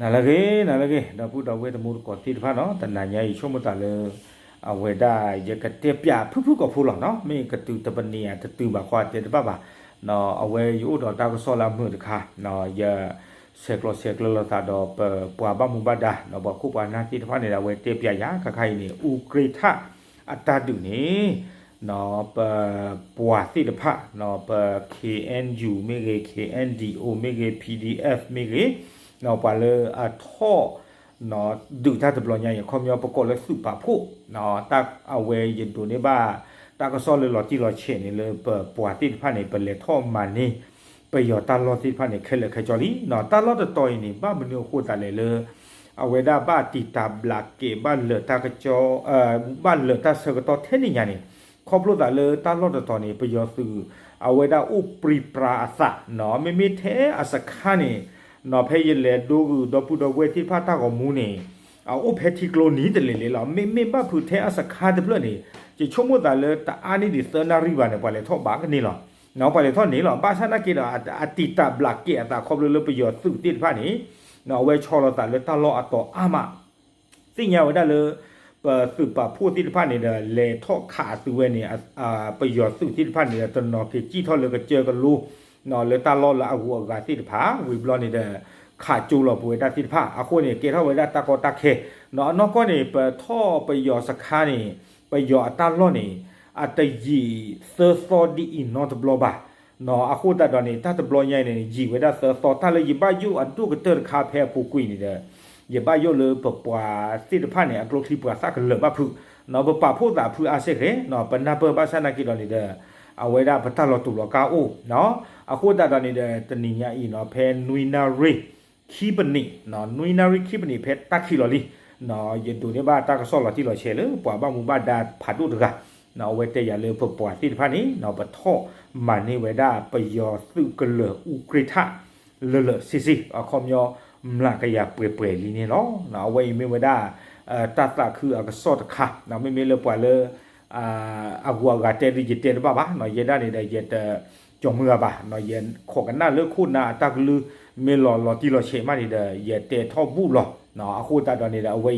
နၤလၢအဂ့ၤ နၤလၢအဂ့ၤ ဒီပုၢ်ဒီဝဲၢ်တံၤသကိးသ့ၣ်တဖၣ်နီၤ, တနၤညါအံၤဆိကမိၣ်သးလၢ အဝဲဒၣ်ယကတဲပၠးဖုၣ်ဖုၣ်ကိာ်ဖိလီၤနီၤ, မ့ၢ်ကတုၤတပနံးဧါတတုၤဘၣ်ဃီအတဲတဘၣ်ဘၣ်, အဝဲယအိၣ်ဒီးတၢ်ကစီၣ်လၢအမုာ်တခါ, ယဆဲးကျိးဆဲးကျၢလိာ်သးဒီးပပှၤဘၣ်မူဘၣ်ဒါ ဒီးပှၤခိၣ်ပှၤနၢ်သ့ၣ်တဖၣ်န့ၣ်ဒီး အဝဲတဲပၠးယၤခါခါအံၤန့ၣ် အူကြ့ထၣ် အတၢ်ဒုးန့ၣ် ပပှၤသ့ၣ်တဖၣ် ပ K N U မ့ၢ်ဂ့ၤ K N D O မ့ၢ်ဂ့ၤ P D F မ့ၢ်ဂ့ၤ ပှၤလၢအထီၣ် ဒုးတၢ်တဘျီညါအံၤ အခီပညီပကိးလၢသုးပာ်ဖှိၣ် အဝဲယဒိးန့ၢ်ဘၣ် တၢ်ကစီၣ်လၢလီၤတံၢ်လီၤဆဲးန့ၣ် လၢပပှၤသ့ၣ်တဖၣ်န့ၣ် ပလဲၤထီၣ်မၤန့ၢ် ပယီၤတၢ်လီၢ်သ့ၣ်တဖၣ်န့ၣ် ခဲလၢာ်ခဲဆ့လံ. တၢ်လီၢ်တတီၤအံၤန့ၣ် ဘၣ်မနုၤအဃိသးလဲၣ်လၢ အဝဲဒၣ်ဘၣ်တံာ်တာ်ဘျးကဲး ဘၣ်လၢာ်တၢ်ကစီၣ် ဘၣ်လၢာ်တၢ်ဆၢကတီၢ်ထဲန့ၣ်ညါန့ၣ် ခီဖျိသးလၢတၢ်လီၢ်တတီၤန့ၣ် ပယီၤသုး အဝဲဒၣ်အိၣ်ပြံပြါအသးနီၤ, မ့မ့ၢ်ထဲအစခါန့ၣ် ဖဲယလဲၤဒိဂုာ်ဒီပုၢ်ဒီဝဲၢ်သ့ၣ်တဖၣ်တၢ်ဂီၤမူန့ၣ် အအိၣ်ဖဲထံကျိနံၤတလဲၤလဲၤလီၤ. မ့မ့ၢ်ဘၣ်ဖုးထဲအစခါတဖျၢၣ်န့ၣ် ယဆိကမိၣ်သးလၢတအါန့ၢ်ဒံးသၢနၣ်ရံၣ်ဘၣ်န့ၣ် ပှၤလဲၤထီၣ်ဘၣ်ကန့ၢ်လီၤ. ပှၤလဲၤထီၣ်န့ၣ်လီၤ. ဘၣ်ဆၣ်နာ်က့ဒီး အတံာ်တာ်ဘျးကဲးအသးခီဖျိလၢပယီၤသုးသ့ၣ်တဖၣ်န့ၣ် အဝဲဆီလီၤသးလၢတၢ်လီၢ်အတီၤအါမး သ့ၣ်ညါဝဲဒၣ်လၢ ပသုးပာ်ဖှိၣ်သ့ၣ်တဖၣ်န့ၣ်ဒီး လဲၤထီၣ်ခးအသုးဝဲန့ၣ် ပယီၤသုးသ့ၣ်တဖၣ်န့ၣ်ဒီး တနီၤက့ၤစံၣ်ထီၣ်လၢကစၢၢ်ကလိ လၢတၢ်လီၢ်လၢအဂုၤအဂၤသ့ၣ်တဖၣ် ဝံၤဘျီန့ၣ်ဒီး ခးကၠိလီၤပဝဲဒၣ်သ့ၣ်တဖၣ် အဃိန့ၣ် ကဲထီၣ်ဝဲဒၣ်တၢ်ကီတၢ်ခဲ အနီၢ်ကီၢ်န့ၣ် ပထီၣ်ပယီၤစခါန့ၣ် ပယီၤအတၢ်လီၢ်န့ၣ် အတယံာ်သၢသီဒ်အံၤနီတဘျီဘၣ် အဃိသတးဒီးန့ၣ် တၢ်တဘျီညါအံၤန့ၣ် ယံာ်ဝဲဒၣ်သၢသီ တၢ်လၢယဘၣ်ယိၣ်အဒိၣ်ကတၢၢ်တခါဖဲအပူၤကွံာ်န့ၣ်ဒီး ယဘၣ်ယိၣ်လၢပပှၤသ့ၣ်တဖၣ်န့ၣ် အကျိချံပှၤသၣ်ကလၢာ်ဘၣ်ဖုး ပပာ်ဖှိၣ်သးဖုအါစ့ၢ်ကီး ပနၢ်ပၢၢ်ဘၣ်ဆၣ်နာ်က့ဒီးန့ၣ်ဒီး အဝဲဒၣ်ပတၢ်လီၤတူာ်လီၤကာ်အိၣ် အဃိသတးဒီးန့ၣ်ဒီး တနံၤညါအံၤနီၤ ဖဲနွံနၣ်ရံၣ်ခံပနံး နွံနၣ်ရံၣ်ခံပနံးဖဲတၢ်ခံးလီၤလံ ယဒိးန့ၢ်ဘၣ်တၢ်ကစီၣ်လီၤတံၢ်လီၤဆဲးလၢပှၤဘၣ်မူဘၣ်ဒါဖးဒိၣ်တဂၤ အဝဲတဲယၤလၢပပှၤသ့ၣ်တဖၣ်န့ၣ် ပထီၣ်မၤန့ၢ်ဝဲဒၣ်ပယီၤသုးကလၢၤအူကြ့ထၣ် လၢာ်လၢာ်ဆ့ဆ့ အခီပညီ မျးကယၤပှဲၤပှဲၤလံန့ၣ်လီၤ. အဝဲအံၤမ့ၢ်ဝဲဒၣ် တၢ်သးခုအကစီၣ်တခါ မ့မ့ၢ်လၢပှၤလၢ အဂုၤအဂၤတဲဒုးယတဲတဘၣ်ဘၣ် ယဲဒၣ်န့ၣ်ဒီး ယတကၠီၤမုၢ်ဂၤဘၣ် ယခိးကနၣ်လၢခိၣ်နၢ်အတၢ်ကလုၢ် မ့ၢ်လီၤလီၤတံၢ်လီၤဆဲးမးန့ၣ်ဒီး ယတဲထီၣ်ဘူၣ်လီၤ. အဃိသတးဒီးန့ၣ်ဒီး အဝဲ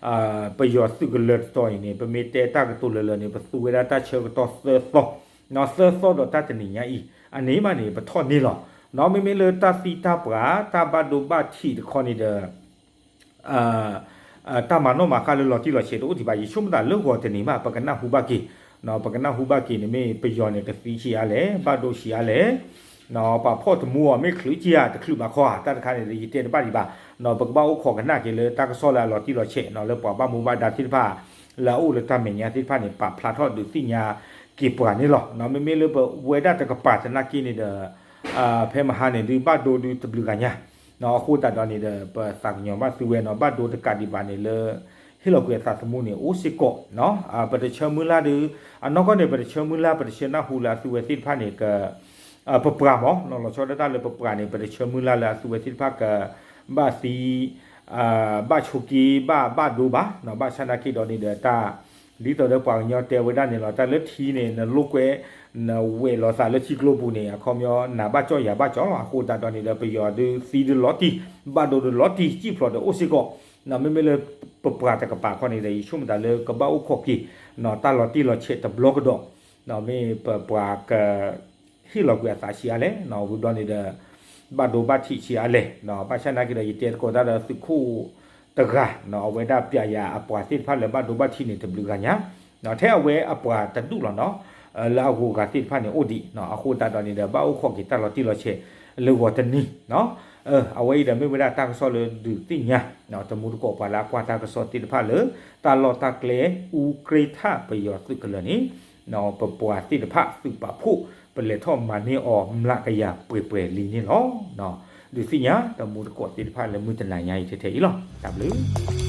အံၤ ပယီၤသုးကလၢၤတတီၤအံၤန့ၣ် ပမ့ၢ်တဲတၢ်ကတိၤလၢာ်လၢာ်န့ၣ် ပသူဝဲဒၣ်တၢ်ဆၢကတီၢ်သၢသီ သၢသီဒီးတၢ်တနံၤညါအံၤ အန့ၣ်မးန့ၣ် ပထီၣ်န့ၢ်လီၤ. မ့မ့ၢ်လၢတၢ်သံတၢ်ပှၢ် တၢ်ဘၣ်ဒိဘၣ်ထံးတခီန့ၣ်ဒီး တၢ်မၤနီၣ်မၤဃါလၢလီၤတံၢ်လီၤဆဲးတအိၣ်ဒံးဘၣ် ယဆိကမိၣ်သးလၢဂီၤတနံၤမး ပကနၢ်ဟူဘၣ်က့ၤ ပကနၢ်ဟူဘၣ်က့ၤန့ၣ်မ့ၢ်ပယီၤန့ၣ် ကသံဆံးအါလဲၣ် ဘၣ်ဒိဆံးအါလဲၣ် ပှၤဖီၣ်တမူအီၤမ့ၢ်ချုးကံဧါ တချုးဘၣ်ခီဧါ တၢ်တခါန့ၣ်ဒီး ယတဲတဘၣ်ဒံးဘၣ် ပကဘၣ်အိၣ်ခိးကနၣ်က့ၤလၢတၢ်ကစီၣ်လၢအလီၤတံၢ်လီၤဆဲး လၢပှၤဘၣ်မူဘၣ်ဒါသ့ၣ်တဖၣ် လၢအအိၣ်လၢတၢ်မဲာ်ညါသ့ၣ်တဖၣ်န့ၣ် ပာ်ဖျါထီၣ်ဒုးသ့ၣ်ညါက့ၤပှၤန့ၣ်လီၤ. မ့မ့ၢ်လၢပဝဲဒၣ်တကပၤသနာ်က့န့ၣ်ဒီး ဖဲမဟါန့ၣ်ဒုးဘၣ်ဒိဒုးတဘျုးဂၤညါ အဃိသတးဒီးန့ၣ်ဒီး ပသးကညီၤဘၣ်သုဝဲနီၤ ဘၣ်ဒိတကးဒံးဘၣ်န့ၣ်လၢ ဟ့ၣ်လီၤကွံာ်အသးသမူန့ၣ် အိၣ်စ့ၢ်ကီး ပတဆၢမုၢ်လၢ်ဒုး အနီၢ်ကီၢ်န့ၣ် ပတဆၢမုၢ်လၢ် ပတဆၢနၢ်ဟူလၢအသုဝဲသ့ၣ်တဖၣ်န့ၣ် က ပပှၤမး လီၤဆီဒၣ်တၢ်လၢပပှၤန့ၣ် ပတဆၢမုၢ်လၢ်လၢအသုဝဲသ့ၣ်တဖၣ်က ဘၣ်သံ ဘၣ်ဆိးက့ ဘၣ်ဘၣ်ဒိဘၣ် ဘၣ်ဆၣ်နာ်က့ဒီးန့ၣ်ဒီးတၢ် ဒ်သိးဒီးပှၤကညီတဲဝဲဒၣ်န့ၣ်လီၤ တၢ်လၢထံန့ၣ် နလိာ်ကွဲ နဝဲးလီၤသးလၢထံကျိပူၤန့ၣ် အခီပညီ နၤဘၣ်ကၠီၣ်ယၤဘၣ်ကၠီၣ်လီၤ. အဃိသတးဒီးန့ၣ်ဒီး ပယီၤဒုးသံဒုးလီၤတံၢ် ဘၣ်ဒိဒုးလီၤတံၢ် စံၣ်ဖျိးဒီးအိၣ်စ့ၢ်ကီး မ့မ့ၢ်လၢပပှၤတကပၤခီန့ၣ်ဒီး ယဆိကမိၣ်သးလၢကဘၣ်အိၣ်ခိးက့ၤ တၢ်လီၤတံၢ်လီၤဆဲးတဘျီကဒီး မ့ၢ်ပပှၤက ဟ့ၣ်လီၤကွံာ်အသးဆံးအါလဲၣ် ဝံၤဘျီန့ၣ်ဒီး ဘၣ်ဒိဘၣ်ထံးဆံးအါလဲၣ် ဘၣ်ဆၣ်နာ်က့ဒီး ယတဲသကိးတၢ်ဒီးသုးခိၣ်တဂၤ အဝဲဒၣ်ပျးယၤအပှၤသ့ၣ်တဖၣ်လၢဘၣ်ဒိဘၣ်ထံးန့ၣ် တဘျုးဂၤညါ ထဲအဝဲအပှၤတဒူၣ်လီၤနီၤ လၢအဂုၤအဂၤသ့ၣ်တဖၣ်န့ၣ်အိၣ်ဒံး အဃိသတးဒီးန့ၣ်ဒီး ဘၣ်အိၣ်ခိးက့ၤတၢ်လီၤတံၢ်လီၤဆဲးလၢဂီၤတနံၤ အဝဲအံၤဒီးမ့ၢ်ဝဲဒၣ်တၢ်ကစီၣ်လၢဒုးသ့ၣ်ညါ တမူတကိးပှၤလၢအကွၢ်တၢ်ကစီၣ်သ့ၣ်တဖၣ်လၢ တၢ်လီၢ်တၢ်ကျဲ အူကြ့ထၣ်ပယီၤသုးကလၢၤန့ၣ် ပပှၤသ့ၣ်တဖၣ်သုးပာ်ဖှိၣ် ပလဲၤထီၣ်မၤန့ၢ်အီၤမျးကယၤပှဲၤပှဲၤလံန့ၣ်လီၤ. ဒုးသ့ၣ်ညါတမူတကိးသ့ၣ်တဖၣ်လၢမုၢ်တနၤညါအံၤထဲထဲအံၤလီၤ. တၢ်ဘျုး